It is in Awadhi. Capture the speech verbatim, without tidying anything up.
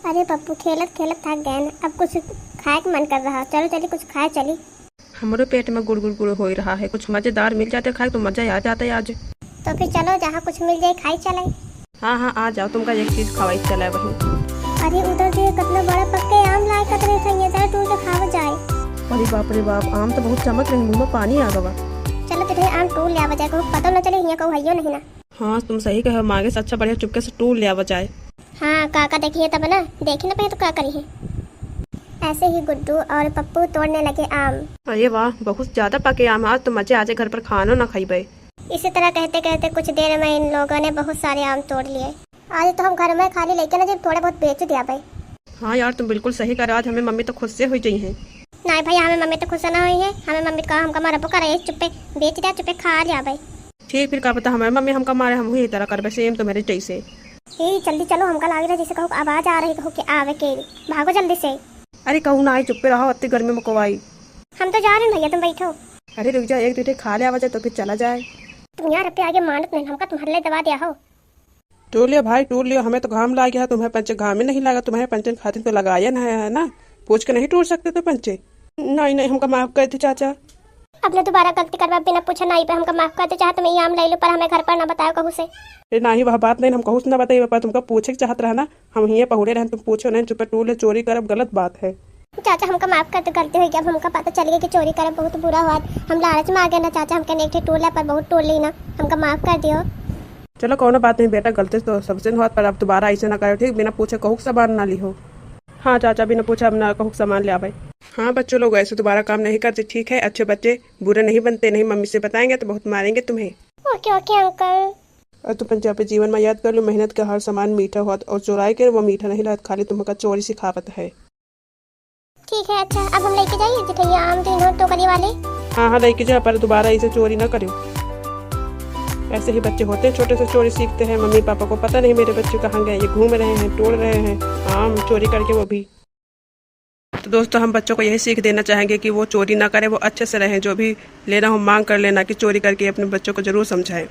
अरे पप्पू, खेलत खेलत थक गए हैं, अब कुछ खाए के मन कर रहा, चलो चली कुछ खाए चली। हमरो पेट में गुड़ गुड़ गुड़ हो रहा है, कुछ मजेदार मिल जाते खाए तो मजा आ जाता है आज। तो फिर चलो, जहाँ कुछ मिल जाए खाई चले। हाँ हाँ, आ जाओ, तुमका एक चीज खवाई चला वही। अरे उधर देखिए, कितना बड़ा पक्के आम लाए, कतरे थे ये, चलो तोड़ के खावा जाए। अरे बाप रे बाप, आम तो बहुत चमक रही, मुँह में पानी आ गवा। चलो तुझे आम तोड़ ले आवा जाए, कहूँ पता न चले, यहाँ कहूँ हइयो नहीं ना। हाँ, तुम सही कहो, मांगे से अच्छा बढ़िया चुपके से तोड़ ले आवा जाए। हाँ काका, देखिए तब ना, देखी ना पहले तो का करी है। ऐसे ही गुड्डू और पप्पू तोड़ने लगे आम। अरे वाह, बहुत ज्यादा पके आम, आज तो मजे आ जाए, घर पर खानो ना खाइबे। इसी तरह कहते कहते कुछ देर में इन लोगों ने बहुत सारे आम तोड़ लिए। आज तो हम घर में खाली लेके ना जब थोड़ा बहुत बेच दिया भाई। हाँ यार, तुम बिल्कुल सही करा, आज हमें मम्मी तो खुश से हुई गई हैं। नहीं भैया, हमें मम्मी तो खुश ना हुई है, हमें मम्मी का हमका मारबो करे, चुप्पे बेच दिया, चुप्पे खा लिया भाई। ठीक, फिर का पता हमारे मम्मी हमका मारे, हम यही तरह करबे सेम तुम्हारे जैसे। ए जल्दी चलो, हमका लागे रहा जैसे कहूँ आवाज आ रही, कहूँ के आवे के, भागो जल्दी से। अरे कहूँ ना आई, चुप्पे रहो, अत्ती गर्मी में को आई। हम तो जा रहे हैं भैया, तुम बैठो। अरे रुक जा, एक दो ठे खा ले आवा जाए तो फिर चला जाए। तुम यार अपने आगे मानत नहीं, हमका तुम्हारे लिए दवा दिया हो। टूर लियो भाई, टूर लियो, हमें तो घाम लाग गया, तुम्हें पंचे घाम ही नहीं लगा, तुम्हें पंचन खातिर तो लगाया ना है ना, पूछ के नहीं टूर सकते तो पंचे। नहीं नहीं, हमका माफ कर दे चाचा। अब ना दोबारा गलती करबा, बिना पूछे ना आइबे, हमका माफ कर दे, चाहे तुम ई आम ले लो पर हमें घर पर ना बताओ कहू से। अरे नाही, वह बात नहीं, हम कहू से ना बताइबे, पर तुमका पूछे के चाहत रहा ना, हम हिये पहुड़े रहन, तुम पूछो नहीं, चुपे टूर ले, चोरी करब गलत बात है। चाचा हमका माफ कर दे, गलती हो गया, अब हमका पता चल गया कि चोरी करब बहुत बुरा हुआ, हम लालच में आ गए ना चाचा, हमके नेक ठे टूर ले पर बहुत टूर ली ना, हमका माफ कर दियो। चलो कौनो बात नहीं बेटा, गलती तो सबसे न होत, पर अब दोबारा ऐसे ना करो ठीक, बिना पूछे कहूक सामान ना लिहो। हाँ चाचा, बिना पूछे अब ना कहूक सामान ले आवे। हाँ बच्चों लोग, ऐसे दोबारा काम नहीं करते, ठीक है? अच्छे बच्चे बुरे नहीं बनते, नहीं मम्मी से बताएंगे तो बहुत मारेंगे तुम्हें। ओके ओके अंकल। और तुम पंचे अपने जीवन में याद कर लो, मेहनत का हर सामान मीठा होत और चुराए के वो मीठा नहीं लगत, खाली तुम्हें का चोरी सिखावत है। ठीक है, अच्छा अब हम लेके जाइए जिठैया आम दिन हो टोकरी वाले। हाँ हाँ, लेके जाओ, पर दोबारा इसे चोरी ना करियो। ऐसे ही बच्चे होते हैं, छोटे से चोरी सीखते हैं। मम्मी पापा को पता नहीं मेरे बच्चे कहाँ गए, ये घूम रहे हैं, टोर रहे हैं आम चोरी करके, वो भी। तो दोस्तों, हम बच्चों को यही सीख देना चाहेंगे कि वो चोरी ना करें, वो अच्छे से रहें, जो भी लेना हो मांग कर लेना, कि चोरी करके अपने बच्चों को जरूर समझाएं।